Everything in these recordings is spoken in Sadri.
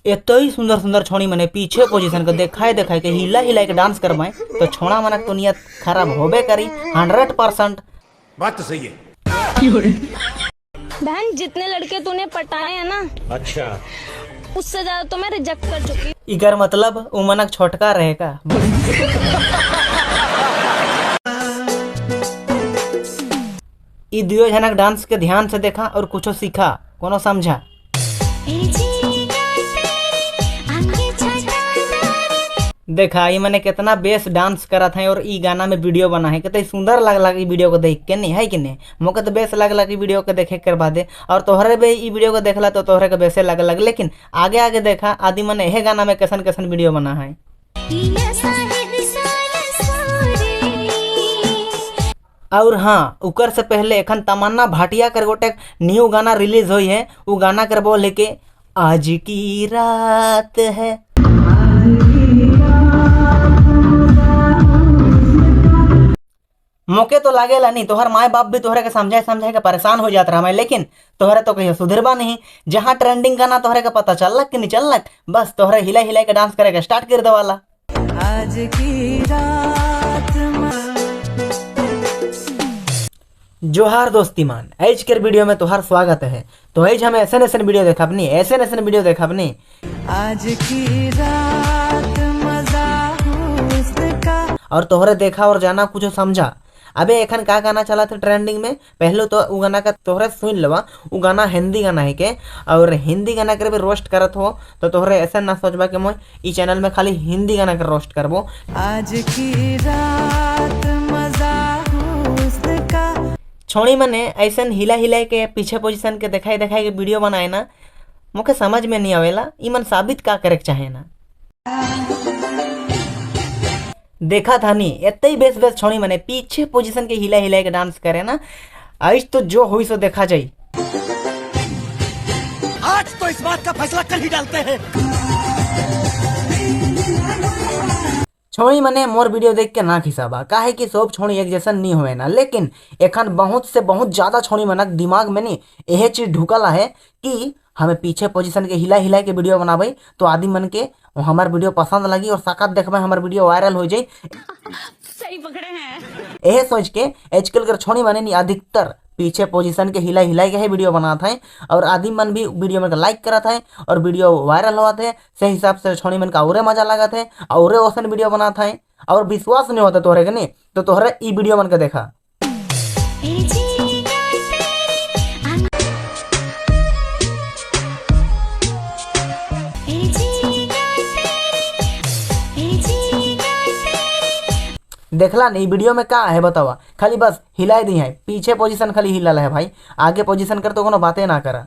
एतई सुंदर सुंदर छोड़ी मने पीछे पोजीशन के देखाए देखाए के हिला हिला के डांस करवाए तो छोड़ा मना तो नियत खराब होबे करी 100%। बात तो सही है। बहन जितने लड़के तूने पटाए हैं ना, अच्छा, उससे ज्यादा तो मैं रिजेक्ट कर चुकी। इगर मतलब उमनक छोटका रहेगा। ई दुयो जनक डांस के ध्यान से देखा और कुछो सीखा, कोनो समझा। देखा ये मैंने कितना बेस डांस करा था और ई गाना में वीडियो बना है, कितना सुंदर लग ई वीडियो को देख के, नहीं है कि नहीं? मोके तो बेस लग लग वीडियो के देखे कर बादे, और तोहरे भी ई वीडियो को देखला तो तोहरे के बेसे लग लग। लेकिन आगे आगे देखा आदि मने यह गाना में कैसन कैसन वीडियो बना है। और हाँ, उकर से पहले एखन तमन्ना भाटिया कर गोटे न्यू गाना रिलीज हुई है, वो गाना कर बोल के आज की रात है। मौके तो लागेला नहीं, तोहर माए बाप भी तोहरे के समझाए समझाए के परेशान हो जात रहा, लेकिन तोहरे तो कहियो सुधरबा नहीं। जहाँ ट्रेंडिंग गाना तोहरे के पता चलक कि नहीं चलक, बस तोहरे हिला हिला के डांस करे के स्टार्ट कर देवाला। आज की रात। जोहार दोस्ती मान, आज के वीडियो में तोहार स्वागत है। तो आज हम ऐसे ऐसे वीडियो देखा अपनी, ऐसे ऐसे वीडियो देखा अपनी। आज की रात मजा हुस्न का, और तोहरे देखा और जाना कुछ समझा। अबे एखन का गाना चला था ट्रेंडिंग में, पहले तो उ गाना का तोहरे सुन लवा, उ गाना हिंदी गाना है के, और हिंदी गाना कर भी रोस्ट करत हो तो तोहरे ऐसा ना सोचबा के मोय ई चैनल में खाली हिंदी गाना कर रोस्ट करबो। आज की रात मजा हुस्न का। छोड़ी मने ऐसा हिला हिला के पीछे पोजीशन के दिखाई दिखाई के वीडियो बनाए ना, मोके समझ में नहीं आवेला ई मन साबित का करे चाहे ना। देखा था नहीं इतने ही बेस बेस छोड़ी मने पीछे पोजीशन के हिला हिला के डांस करे ना। आज तो जो हुई सो देखा जाई। आज तो इस बात का फैसला कल ही डालते हैं। छोड़ी मने मोर वीडियो देख के ना खिसाबा, काहे कि सब छोड़ी एक जैसा नहीं होए ना, लेकिन एखन बहुत से बहुत ज़्यादा छोड़ी मनक दिमाग में नहीं यह चीज़ ढुकला है कि हमें पीछे पोजीशन के हिला हिला के वीडियो बनाबे तो आदि मन के हमार वीडियो पसंद लगी और साकात देखबे हमार वीडियो वायरल हो जाए। सही पकड़े हैं। यह सोच के आजकल के छोड़ी मने नहीं अधिकतर पीछे पोजीशन के हिला हिला के ही वीडियो बनाता है, और आदि मन भी वीडियो में लाइक करता है और वीडियो वायरल होता है। से हिसाब से छोड़ी मन का और मजा लगाता है और ओसन वीडियो बनाता है, और विश्वास नहीं होता तोहरे के नहीं तो तोहरे ई वीडियो मन के देखा। देखला नहीं वीडियो में का है बतावा, खाली बस हिलाई दी है पीछे पोजीशन खाली हिला है भाई, आगे पोजीशन कर तो कोनो बातें ना करा।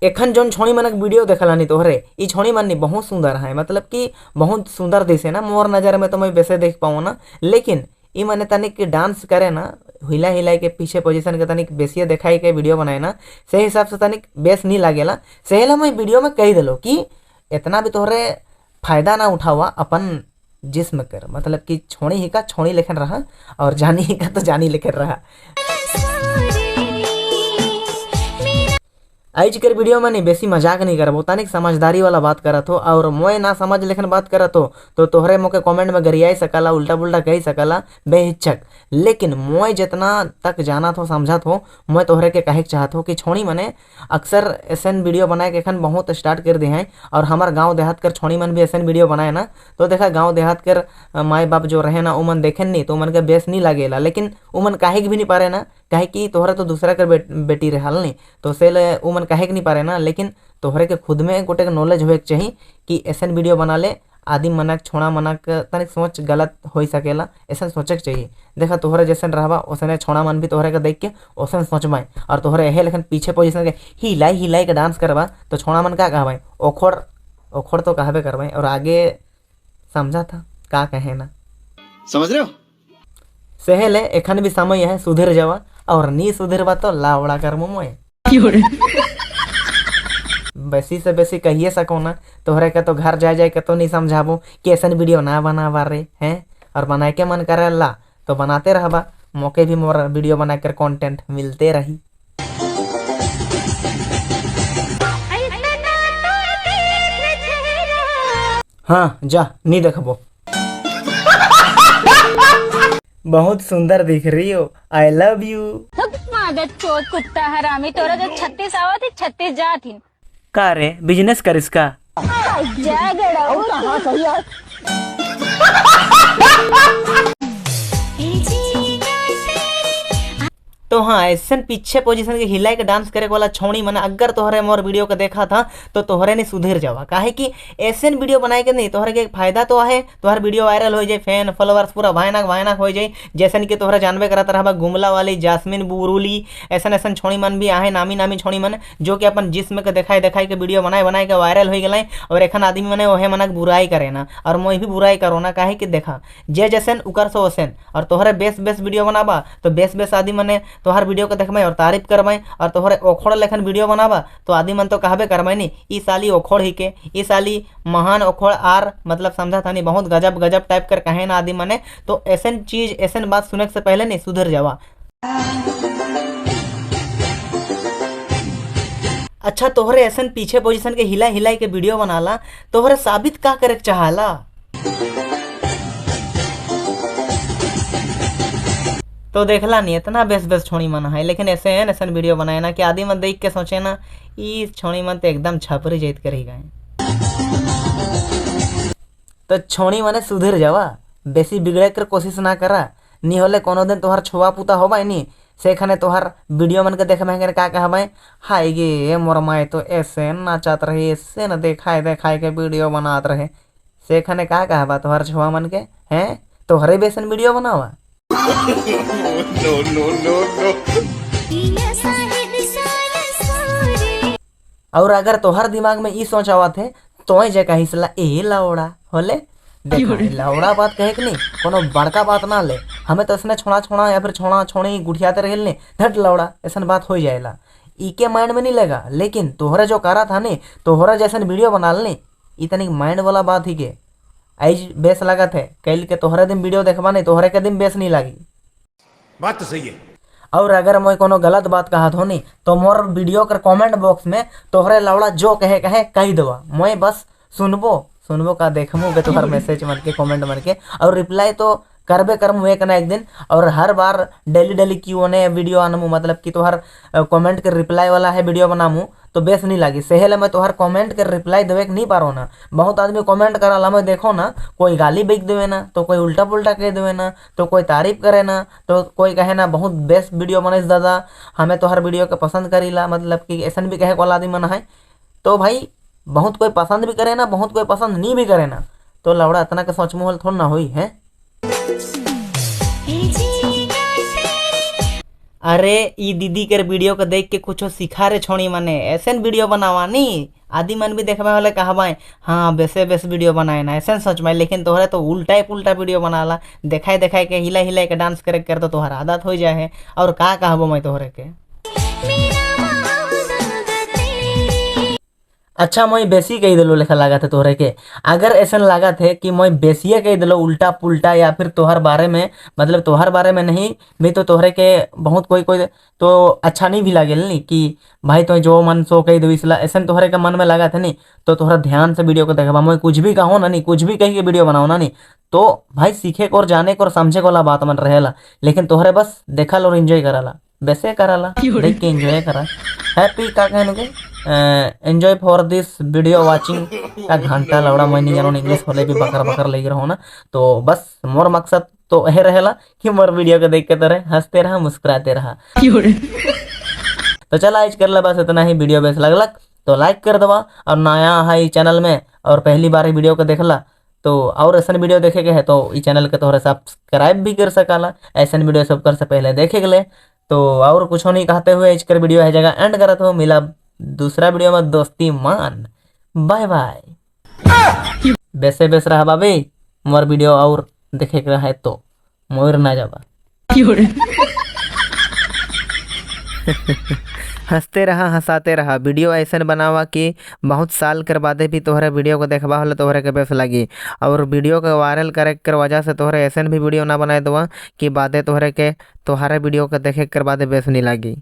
एखन जोन छोड़ी मनक वीडियो देखला नहीं तोहरे ई छोड़ी मन नहीं बहुत सुंदर है, मतलब कि बहुत सुंदर दिसे ना मोर नज़र में तो मैं वैसे देख पाऊँ ना, लेकिन ई मने तनिक डांस करे ना हिला हिला के पीछे पोजीशन के तनिक बेसिया दिखाई के वीडियो बनाए ना, सही हिसाब से तनिक बेस नहीं लागेला। सहेला मैं वीडियो में कही दिलो कि इतना भी तोहरे फायदा ना उठावा अपन जिस्म कर, मतलब कि छोड़ी ही का छोड़ी लेखन रहा और जानी ही का तो जानी लेखन रहा। आज के वीडियो में नहीं बेसी मजाक नहीं करबो, तनिक समझदारी वाला बात करत हो, और मोए ना समझ लेखन बात करत हो तो तोहरे मोके कमेंट में गरियाई सकला, उल्टा पुल्टा कही सकला बेहिचक, लेकिन मोए जितना तक जाना हो समझत हो मोए तोहरे के कहे चाहत हो कि छोड़ी मने अक्सर ऐसन वीडियो बनाए के एखन बहुत स्टार्ट कर दे हैं, और हमार गाँव देहात कर छोड़ी मन भी ऐसन वीडियो बनाए ना तो देखा गाँव देहात कर माए बाप जो रहे ना उमन देखें नहीं तो उमन के बेस नहीं लगेला, लेकिन उमन काहे के भी नहीं पारे ना, काहे कि तोहरे तो दूसरा कर बेटी रहल नहीं तो से ले उमन काहे के नहीं पारे ना, लेकिन तोहरे के खुद में गोटे के नॉलेज होए के चाहिए कि ऐसन वीडियो बना ले आदि मनक छोड़ा मनक तनिक सोच गलत हो सकेला, ऐसा सोचे के चाहिए। देखा तोहरे जैसन रहबा ओसने छोड़ा मन भी तोहरे के देख के ओसन सोचबाए, और तोहरे यह लेकिन पीछे पोजीशन के हिलाई हिलाई के डांस करबा तो छोड़ा मन का कहबाए ओखड़ ओखड़ तो कहबे करबाए, और आगे समझा था का कहे ना, समझ रहे हो। सहल है एखन भी समय है सुधर जावा, और नी सुधरबा तो लावड़ा कर मोए बेसी से बेसी कहिए सको ना तोहरे के तो घर जाए जाए के तो नहीं समझाबो कि ऐसा वीडियो ना बनावा रे हैं, और बनाए के मन करे ला तो बनाते रहबा, मौके भी मोर वीडियो बना कर कंटेंट मिलते रही। हाँ जा नहीं देखबो। बहुत सुंदर दिख रही हो, I love you. मादर चोत कुत्ता हरामी, तोरा जो 36 आवत है 36 जात ही। का रे बिजनेस कर इसका। जा गड़ा। तो हाँ ऐसा पीछे पोजीशन के हिलाई के डांस करे वाला छौड़ी मने अगर तोहरे मोर वीडियो के देखा था तो तोहरे नहीं सुधर जावा, काहे कि ऐसे वीडियो बनाए के नहीं तोहरे के एक फायदा तो है, तोहर वीडियो वायरल हो जाए, फैन फॉलोअर्स पूरा भयानक भयानक हो जाए। जैसन कि तोहरा जानबे करत रहबा गुमला वाली जास्मिन बुरुली ऐसन ऐसन छौड़ी मन भी आहे, नामी नामी छौड़ी मन जो कि अपन जिस्म के देखाई देखाई के वीडियो बनाए बनाए के वायरल हो गए और एखन आदमी मने ओहे मनक बुराई करे ना और मोई भी बुराई करो ना, काहे कि देखा जे जैसन उकर सो ओसन और तोहरे बेस बेस वीडियो बनाबा तो बेस बेस आदमी मने तोहर वीडियो के देखबै और तारीफ करबै और तोहरे ओखड़ लेखन वीडियो बनाबा तो आदमी मन तो कहबे करबै नी ई साली ओखड़ ही के, ई साली महान ओखड़ आर मतलब समझा था नी बहुत गजब गजब टाइप कर कहे ना आदमी मने। तो ऐसन चीज ऐसन बात सुने से पहले नहीं सुधर जावा। अच्छा तोहरे ऐसन पीछे पोजीशन के हिला हिला के वीडियो बनाला तोहरे साबित का करे के चाहला? तो देखला नहीं इतना बेस बेस छोड़ी मन है, लेकिन ऐसे है ना ऐसा वीडियो बनाए ना कि आदमी मन देख के सोचे ना ई छोड़ी मन तो एकदम छपरी जैत कर ही गए। तो छोड़ी मने सुधर जावा, बेसी बिगड़े कर कोशिश ना करा, नी होले कोनो दिन तोहर छुआ पुता होबा नी सेखाने तोहर वीडियो मन के देखबे का कहबे हाय गे मोर माए तो ऐसे नाचत रहे ऐसे न देखाए देखाए के वीडियो बनात रहे, सेखाने का कहबा तोहर छुआ मन के हैं तोहरे बेसन वीडियो बनावा। No, no, no, no. और अगर तोहर दिमाग में ई सोच आवत है तो जे कहिसला ए लौड़ा होले देखा लौड़ा बात कहे कि नहीं कोनो बड़का बात ना ले, हमें तो इसने छोड़ा छोड़ा या फिर छोड़ा छोड़ी गुठियाते रहे नहीं धट लौड़ा ऐसा बात हो जाएला, इके माइंड में नहीं लगा। लेकिन तोहरा जो करा था नहीं तोहरा जैसन वीडियो बना लेनी इतनी माइंड वाला बात ही के आज बेस लागत है कल के तोहरे दिन वीडियो देखबा नहीं तोहरे के दिन बेस नहीं लगी। बात तो सही है। और अगर मैं कोनो गलत बात कहा हो नहीं तो मोर वीडियो कर कमेंट बॉक्स में तोहरे लौड़ा जो कहे कहे कही दवा, मैं बस सुनबो सुनबो का देखमू के तोहर मैसेज मन के कमेंट मन के और रिप्लाई तो करबे करमू एक ना एक दिन। और हर बार डेली डेली क्यों ने वीडियो आनमू मतलब कि तोहर कमेंट के रिप्लाई वाला है वीडियो बनामू तो बेस नहीं लगी, सहेले मैं तोहर कमेंट के रिप्लाई देवे के नहीं पारो ना। बहुत आदमी कमेंट करा मैं देखो ना कोई गाली बिक देवे ना तो कोई उल्टा पुल्टा कह देवे ना तो कोई तारीफ करे ना तो कोई कहे ना बहुत बेस्ट वीडियो बनाइस दादा हमें तोहर वीडियो के पसंद करीला, मतलब कि ऐसा भी कहे वाला आदमी मना है। तो भाई बहुत कोई पसंद भी करे ना बहुत कोई पसंद नहीं भी करे ना, तो लौड़ा इतना के सोच मुहल थोड़ा ना हुई है। अरे ई दीदी के वीडियो को देख के कुछ सिखा रे छोड़ी मने ऐसे वीडियो बनावा नी आदि मन भी देखबे वाले कहबाए हाँ बेसे बेस वीडियो बनाए ना ऐसे सोच में, लेकिन तोहरे तो उल्टा ही पुल्टा वीडियो बनाला देखाई देखाई के हिला हिला के डांस करे कर तो तोहर आदत हो जाए है। और का कहबो मैं तोहरे के। अच्छा मैं बेसी कही दिलो लेखा लागत है तोहरे के, अगर ऐसा लागत है कि मैं बेसिए कही दिलो उल्टा पुल्टा या फिर तोहर बारे में मतलब तोहर बारे में नहीं भी तो तोहरे के बहुत कोई कोई तो अच्छा नहीं भी लागेल नहीं कि भाई तो जो मन सो कही दो इसला ऐसा तोहरे के मन में लागत है नहीं तो तोहरा ध्यान से वीडियो को देखबा। मैं कुछ भी कहो ना नहीं कुछ भी कही के वीडियो बनाओ ना नहीं तो भाई सीखे को और जाने को और समझे को वाला बात मन रहेला, लेकिन तोहरे बस देखल और एंजॉय कराला वैसे कराला देख के एंजॉय करा हैप्पी का कहने के enjoy for this video watching का घंटा लौड़ा मैं नहीं जानो इंग्लिश होले भी बकर बकर लगी रहो ना। तो बस मोर मकसद तो यह रहेला कि मोर वीडियो को देख के तरह हंसते रहा मुस्कुराते रहा। तो चल आज कर ला बस इतना ही, वीडियो बेस लगलक तो लाइक कर दवा और नया है चैनल में और पहली बार वीडियो को देखला तो और ऐसा वीडियो देखे के है तो इस चैनल के तोहरे सब्सक्राइब भी कर सकाला ऐसा वीडियो सब कर से पहले देखे के। तो और कुछ नहीं कहते हुए आज कर वीडियो है जगह एंड करत हो, मिला दूसरा वीडियो में दोस्ती मान, बाय बाय। बेसे बेस रहा बाबे मोर वीडियो और देखे के है तो मोर ना जाबा। हंसते रहा हंसाते रहा, वीडियो ऐसा बनावा कि बहुत साल कर बादे भी तोहरे वीडियो को देखबा होला तोहरे के बेस लगी और वीडियो के वायरल करे कर वजह से तोहरे ऐसा भी वीडियो ना बनाए दवा कि बादे तोहरे के तोहरे वीडियो के देखे कर बादे बेस नहीं लगी।